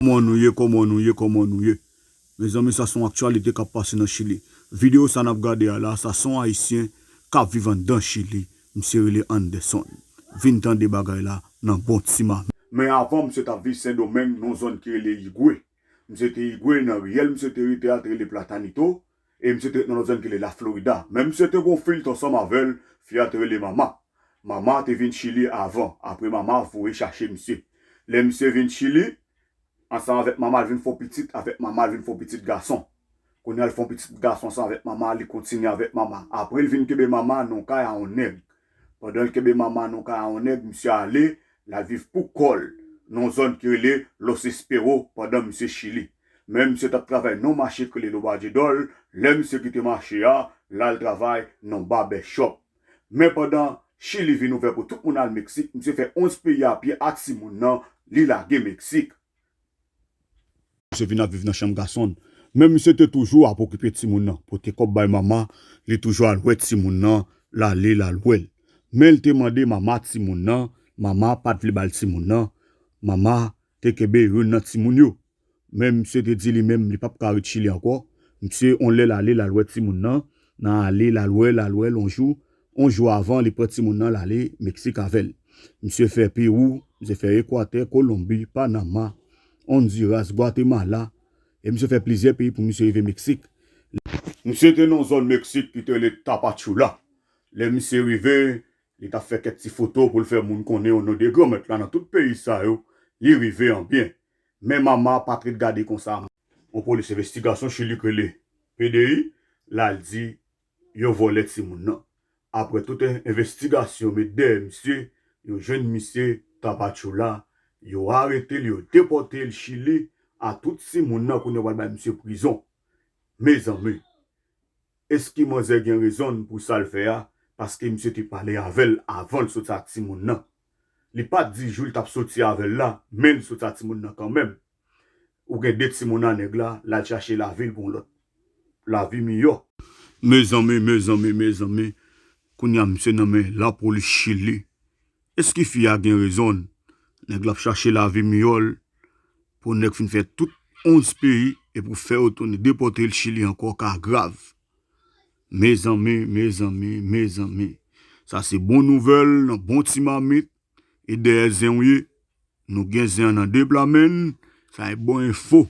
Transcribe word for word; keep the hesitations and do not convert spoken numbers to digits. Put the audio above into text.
Kòman nou ye, kòman nou ye, kòman nou ye? Mezanmi, sa se yon aktyalite k ap pase nan Chili. Videyo sa n ap gade a la, sa se yon Ayisyen k ap viv anndan Chili. Misye rele Anderson. Vin tande bagay la nan bon ti ma. Men avan, misye t ap viv Sendomeng, nan yon zòn ki rele Igwe. Misye te Igwe, nan riyèl misye te rete a, te rele Platanito. E misye te ret nan yon zòn ki rele La Florida. Men misye te gen yon fi, li t ansanm avè l, fi a te rele Mama. Mama te vin Chili avan. Apre Mama voye chache misye. Lè misye vin Chili, ansanm avèk Mama, l vin fè yon pitit, avèk Mama, l vin fè yon pitit gason. Kounye a, l fè yon pitit gason ansanm avèk Mama, li kontinye avèk Mama. Apre, l vin kenbe Mama nan yon kay a yon nèg. Pandan l kenbe Mama nan yon kay a yon nèg, misye ale, l al viv pou kò l, nan yon zòn ki rele Los Espero, pandan misye Chili. Men misye t ap travay nan yon mache ki rele Lobadidòl, lè misye kite mache a, l al travay nan yon barbershop. Men pandan Chili vin ouvè pou tout moun al Meksik, misye fè onz peyi a pye a timoun nan, li lage Meksik. Misye vin ap viv nan chanm gason l. Men misye te toujou ap okipe timoun nan, pote kòb bay Mama, li toujou al wè timoun nan, l ale, l al wè l. Men l te mande mama timoun nan, Mama pa t vle ba l timoun nan, Mama te kenbe youn nan timoun yo. Men misye te di li menm li p ap ka ret Chili ankò. Misye, yon lè l ale, l al wè timoun nan, nan ale, l al wè l, l al wè l yon jou. Yon jou avan, li pran timoun nan, l ale Meksik avè l. Misye fè Pewou, misye fè Ekwatè, Kolonbi, Panama, Ondiras, Gwatemala. E misye fè plizyè peyi pou misye rive Meksik. Misye te nan yon zòn Meksik ki te rele Tapachula. Lè misye rive, li t ap fè kèk ti foto pou l fè moun konnen o non de Granmèt la nan tout peyi sa yo, li rive an byen. Men Mama pa t ret gade konsa. Yon polis envestigasyon Chili k rele P D I, l al di yo vòlè timoun nan. Apre tout en-, envestigasyon met dèyè misye, yo jwenn misye Tapachula, yo arete l, yo depòte l Chili, a tout timoun nan kounye a pral bay misye prizon. Mezanmi, èske manzè gen rezon pou sa l fè a? Paske misye te pale avè l avan l soti ak timoun nan. Li pa t di jou l t ap soti avè l la, men l soti ak timoun nan kanmenm. Ou gen de timoun a nèg la, l al chache lavi l pou yon lòt lavi miyò. Mezanmi, mezanmi, mezanmi, kounye a misye nan men lapolis Chili. Èske fi a gen rezon? Nèg la ap chache lavi miyò l pou nèg fin fè tout onz peyi e pou fè yo tounen depòte l Chili ankò, ka grav. Mezanmi, mezanmi, mezanmi. Sa se bon nouvèl nan bon ti mamit. E dèyè zen w ye. Nou gen zen an nan de pla, men sa e bon enfo.